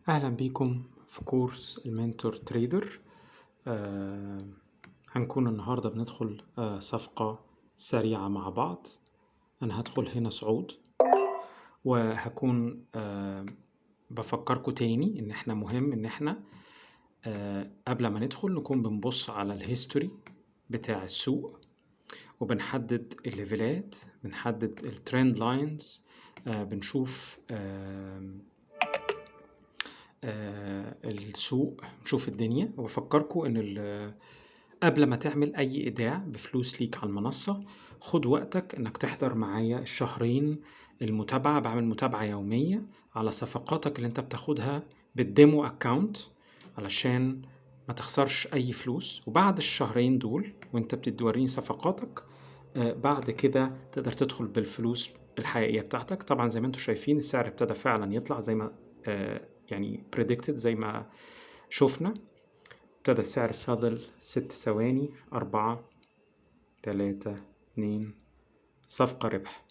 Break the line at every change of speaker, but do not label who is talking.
أهلا بيكم في كورس ال mentor trader. هنكون النهاردة بندخل صفقة سريعة مع بعض. أنا هدخل هنا صعود، وهكون بفكركم تاني إن احنا مهم إن احنا قبل ما ندخل نكون بنبص على ال history بتاع السوق، وبنحدد ال level ات، بنحدد ال trend lines، بنشوف السوق، نشوف الدنيا. وبفكركم ان قبل ما تعمل اي ايداع بفلوس ليك على المنصة، خد وقتك انك تحضر معايا الشهرين المتابعة. بعمل متابعة يومية على صفقاتك اللي انت بتاخدها بال demo account علشان ما تخسرش اي فلوس. وبعد الشهرين دول وانت بتوريني صفقاتك، بعد كده تقدر تدخل بالفلوس الحقيقية بتاعتك. طبعا زي ما انتم شايفين السعر ابتدى فعلا يطلع زي ما يعني predicted، زي ما شفنا ابتدى السعر. فاضل 6 ثواني، 4 3 2، صفقة ربح.